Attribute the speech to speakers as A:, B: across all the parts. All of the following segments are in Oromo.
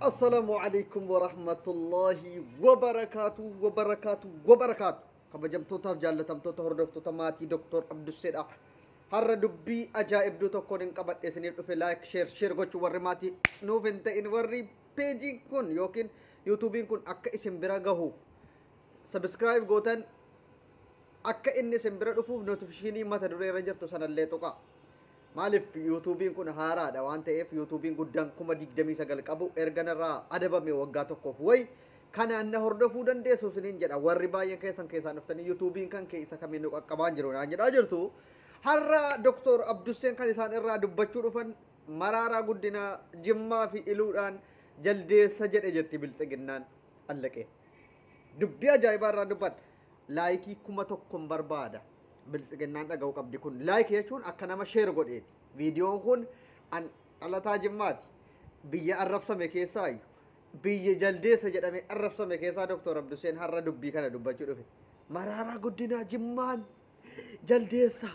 A: Assalaamu alaikum warahmatullahi wabarakaatu wabarakaatu wabarakaatu. Kabajamtootaaf jaallatamtoota hordoftoota maatii Dr. Abdusseedha. Har'a dubbii ajaa'ibduu tokkoon hin qabadhe isiniif dhufe. Like, share, share gochuu warri maatii nuuf hin ta'in, warri peejiin kun yookiin yuutuubiin kun akka isin bira gahuuf subscribe gootan, akka inni isin bira dhufuuf notifikashinii mata duree irra jirtu sanallee tuqaa. Maaliif, yuutuubiin kun haaraadha waan ta'eef, yuutuubiin guddaan 29,000 qabu erga narraa adabame waggaa tokkoof wayi kanaan na hordofuu dandeessu isiniin jedha. Warri baay'een keessan keessaan dhuftanii yuutuubiin kan kee isa kamiin nu qaqqabaan jiru naan jedhaa jirtu. Har'a Dr. Abdusseen kan isaan irraa dubbachuu dhufan Maraaraa Guddinaa Jimmaa fi Iluudhaan jaldeessa jedhe jetti Biltsiginnaan allaqee. Dubbii ajaa'ibaa irraa dubbadha. Laayikii 1000 barbaada. Biltsiginnaan dhaga'uu qabdi kun. Laayikii jechuun akka nama share godheeti. Viidiyoon kun an dhalataa Jimmaati. Biyya arrabsame keessaa iyyuu. Biyya jaldeessa jedhame arrabsame keessaa Dr. Abduseen har'a dubbii kana dubbachuu dhufe. Maraaraa Guddinaa Jimmaan jaldeessa.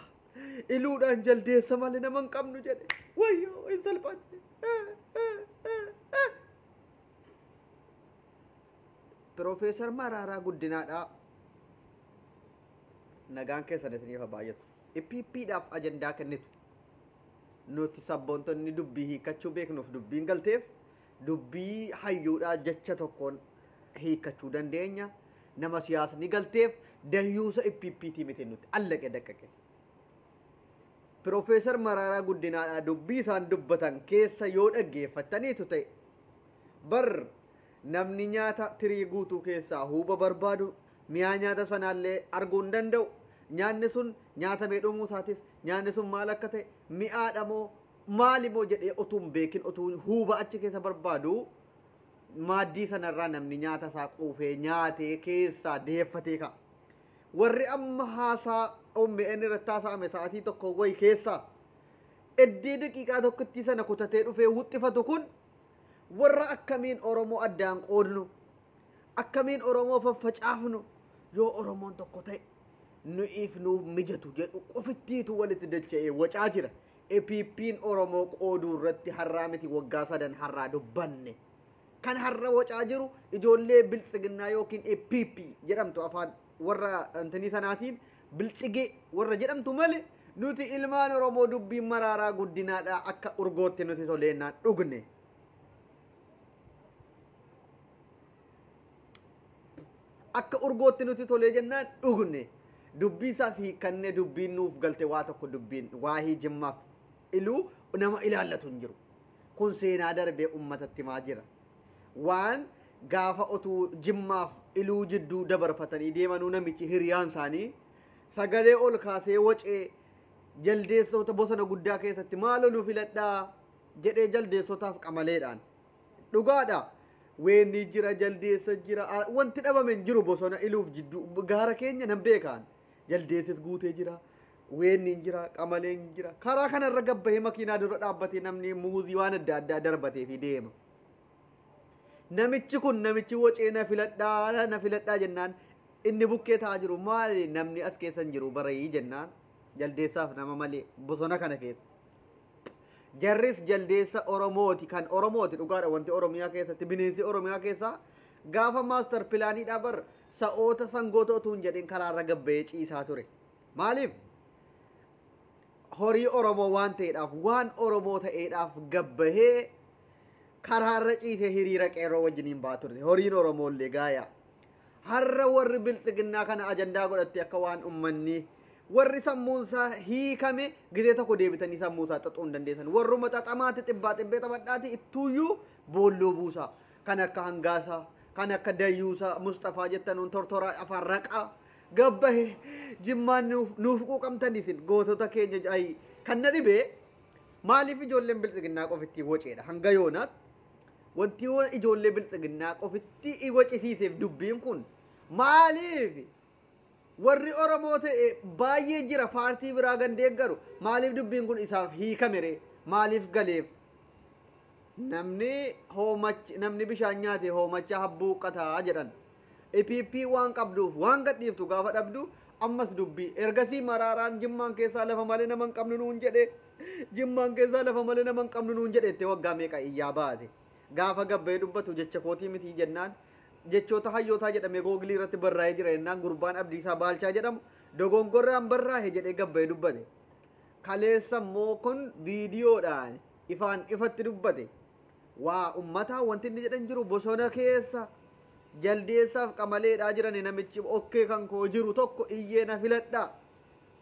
A: Iluudhaan jaldeessa malee nama hin qabnu jedhe. Wayyoo, hin salphanne. Piroofeesar Maraaraa Guddinaadhaa, nagaan keessan isiniif haa baay'atu. EPPdhaaf ajandaa kennitu. Nuti sabboontonni dubbii hiikkachuu beeknuuf dubbiin galteef, dubbii hayyuudhaa jecha tokkoon hiikkachuu dandeenya. Nama siyaasni galteef dayyuusa EPPtii miti nuti allaqe daqqaqe. Piroofeesar Maraaraa Guddinaadhaa dubbii isaan dubbatan keessa yoo dhaggeeffattaniitu ta'e, bar namni nyaata tirii guutuu keessaa huuba barbaadu mi'aa nyaata sanaallee arguu hin danda'u. Nyaanni sun nyaatamee dhumuu isaatis, nyaanni sun maal akka ta'e, mi'aadha moo maali moo jedhee utuu hin beekin, utuu huuba achi keessa barbaadu, maaddii sanarraa namni nyaata isaa quufee nyaatee keessaa deeffatee ka'a. Warri amma haasaa OMN irratti haasa'ame sa'aatii tokko wayi keessaa eddee daqiiqaa tokkotti sana kutatee dhufee wuxxifatu kun warra akkamiin Oromoo addaan qoodnu, akkamiin Oromoo faffacaafnu, yoo Oromoon tokko ta'e nu'iif nuuf mijatu jedhu qofittiitu walitti dacha'ee wacaa jira. EPP'n Oromoo qooduu irratti har'aa miti, waggaa sadan har'aa dubbanne. Kan har'a wacaa jiru ijoollee Biltsiginnaa yookiin EPP jedhamtu, afaan warra antinii sanaatiin Bilxigee warra jedhamtu malee, nuti ilmaan Oromoo dubbiin Maraaraa Guddinaadhaa akka urgootti nuti toleennaan dhugne. Akka urgootti nuti tolee jennaan dhugne. Dubbii isaas hiikkannee dubbiin nuuf galte. Waa tokko, dubbiin waahii Jimmaaf Iluu nama ilaallatu hin jiru. Kun seenaa darbee uummatatti himaa jira. Waan gaafa otuu Jimmaaf Iluu jidduu dabarfatanii deemanuu namichi hiriyaan isaanii sagalee ol kaasee wacee, jaldeessota bosona guddaa keessatti maaloo nu filadhaa jedhee jaldeessotaaf qamaleedhaan. Dhugaadha. Weenni jira, jaldeessa jira, wanti dhabame hin jiru bosona Iluuf jidduu gaara keenya nan beekaan. Jaldeessis guutee jira, weenni hin jira, qamaleen jira. Karaa kanarra gabbahee makiinaa dura dhaabbatee namni muuzii waan adda addaa darbatee fi deema. Namichi kun, namichi wacee na filadhaa, na filadhaa jennaan, inni bukkee taa'aa jiru maali, namni as keessa hin jiru barayii jennaan, jaldeessaaf nama malee bosona kana keessa. Jarris jaldeessa Oromooti, kan Oromooti dhugaadha. Wanti Oromiyaa keessatti, bineensi Oromiyaa keessaa gaafa master planiidhaa bar sa'oota sangoota utuu hin jedhin karaarra gabbahee ciisaa ture. Maaliif? Horii Oromoo waan ta'eedhaaf, waan Oromoo ta'eedhaaf gabbahee karaarra ciisee hiriira qeerroo wajjiniin ba'aa turte. Horiin Oromoo illee gaayaa. Har'a warri Biltsiginnaa kana ajandaa godhatte, akka waan ummanni warri sammuunsaa hiikame gizee tokko deebitanii sammuusaa xaxuu hin dandeessan. Warruma xaxamaatti xibbaa xibbee taphadhaati ittuuyyuu boolloo buusaa. Kan akka Hangaasaa, kan akka Dayyuusaa, Mustafaa jettanuun tortoraa afaan raqaa. Gabbahe Jimmaan nuuf quuqamtan isin gootota keenya ayi. Kan na dhibee maaliif ijoolleen Biltsiginnaa qofitti waceedha hanga yoonaatti? Wanti ijoollee Biltsiginnaa qofitti wacisiiseef dubbiin kun maaliif? Warri Oromoo ta'e baay'ee jira, paartii biraa gan deeggaru. Maaliif dubbiin kun isaaf hiikame ree? Maaliif galeef? Namni hoomachi, namni bishaan nyaate hoomacha habbuuqqataa jedhan. EPP waan qabduuf waan gadhiiftu gaafa dhabdu ammas dubbii. Ergasii Maraaraan Jimmaan keessaa lafa malee nama hin qabnu nuun jedhe. Jimmaan keessaa lafa malee nama hin qabnu nuun jedhe jettee waggaa meeqa iyyaa baate. Gaafa gabba'ee dubbatu jecha kootii miti jennaan, jechoota hayyootaa jedhamee Google irratti barraa'ee jira jennaan, gurbaan Abdiisaa Baalchaa jedhamu dogongorraan barraa'e jedhee gabba'ee dubbate. Kaleessa immoo kun viidiyoodhaan ifaan ifatti dubbate. Waa ummataa wanti inni jedhan jiru, bosona keessa jaldeessaaf qamaleedhaa jiran, namichi okkee kan koo jiru tokko iyyee na filadhaa,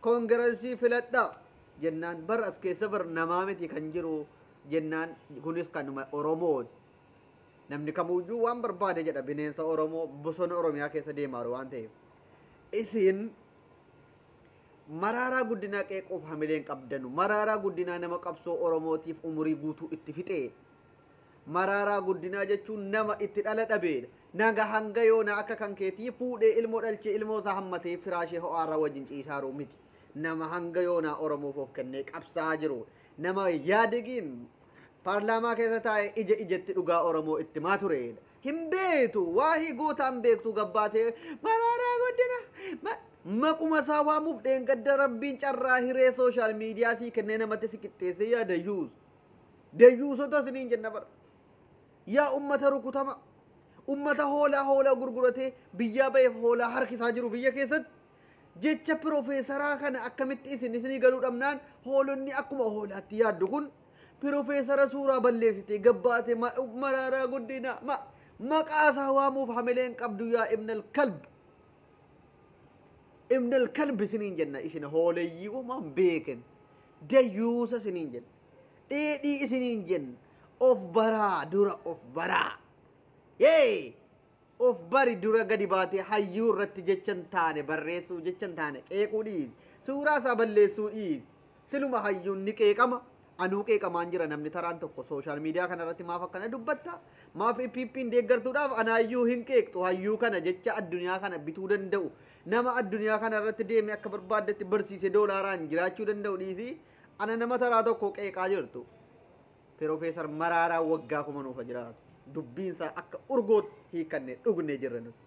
A: koongirensii filadhaa jennaan, bar as keessa bar namaa miti kan jiru jennaan, kunis kanuma Oromooti. Namni kamuyyuu waan barbaade jedha, bineensa Oromoo bosona Oromiyaa keessa deemaa jiru waan ta'eef. Isin Maraaraa Guddinaa qeequuf hamileen qabdanu. Maraaraa Guddinaa nama qabsoo Oromootiif umurii guutuu itti fixee. Maraaraa Guddinaa jechuun nama itti dhala dhabeedha. Naga hanga yoona akka kan keetii fuudhee ilmoo dhalchee ilmoo isaa hammatee firaashee ho'aarraa wajjin ciisaaruu miti. Nama hanga yoonaa Oromoof of kennee qabsaa'aa jiru. Nama yaadigiin paarlaamaa keessa taa'ee ija ijatti dhugaa Oromoo itti himaa turedha. Hin beektu, waahii gootaan beektu gabbaatee Maraaraa Guddinaa maquma isaa waamuuf dheengadda Rabbiin carraa hiree social media sii kennee namatti si qixxeessee yaa dayyuus. Dayyuusota isiniin jenna bara. Yaa ummata rukutama. Ummata hoolaa hoolaa gurguratee biyyaa ba'eef hoolaa harkisaa jiru biyya keessatti. Jecha pirofeesaraa kana akkamitti isin isinii galuu dhabnaan, hoolonni akkuma hoolaatti yaaddu kun pirofeesara suuraa balleessitee gabbaate Maraaraa Guddinaa maqaa isaa waamuuf hamileen qabdu, yaa ibnal kalb. Ibnal kalb isiniin jenna, isin hooleyyii homaan beeken, dayyuusa isiniin jenna, dheedhii isiniin jenna. Of baraa dura, of baraa. Yee! Of bari dura, gadi baatee hayyuu irratti jecha hin taane barreessuu, jecha hin taane qeequu dhiisi. Suuraa isaa balleessuu dhiisi. Siluma hayyuun ni qeeqama. Anuu qeeqamaan jira, namni taraan tokko social media kana irratti maaf akkana dubbatta? Maaf PP'n deeggartuudhaaf anaayyuu hin qeeqxu? Hayyuu kana jecha addunyaa kana bituu danda'u. Nama addunyaa kana irratti deeme akka barbaaddetti barsiise doolaaraan jiraachuu danda'u dhiisi. Ana nama taraa tokko qeeqaa jirtu. Piroofeesar Maraaraa waggaa 1000 nuuf jiraatu. Dubbiinsaa akka urgootti hiikanne dhugne jirra nuti.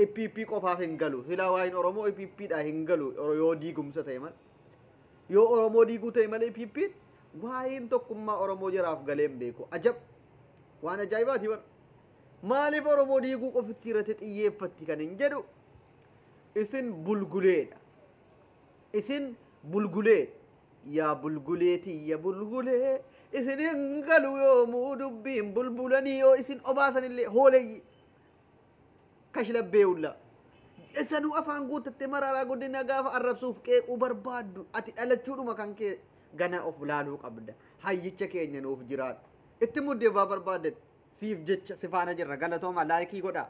A: EPP qofaaf hin galu. Silaa waa'een Oromoo EPP dha hin galu yoo diigumsa ta'e malee. Yoo Oromoo diiguu ta'e malee EPP'n waa'een tokkummaa Oromoo jaraaf galee hin beeku. Ajab! Waan ajaa'ibaati bara. Maaliif Oromoo diiguu qofitti irratti xiyyeeffatti kan hin jedhu, isin bulguleedha. Isin bulguleedha. Yaa bulgulee tiyya bulgulee, isin hin galu yoomuu dubbiin bulbulanii yoo isin obaasanillee, hooleyyii. Kashlabbee hullaa. Isanuu afaan guuttattee Maraaraa Guddinaa gaafa arrabsuuf qeequu barbaaddu, ati dhalachuudhuma kan kee gana of laaluu qabda. Hayyicha keenya nuuf jiraadhu. Itti muddee baa barbaadde siif jecha si faana jirra. Galatooma, like godhaa.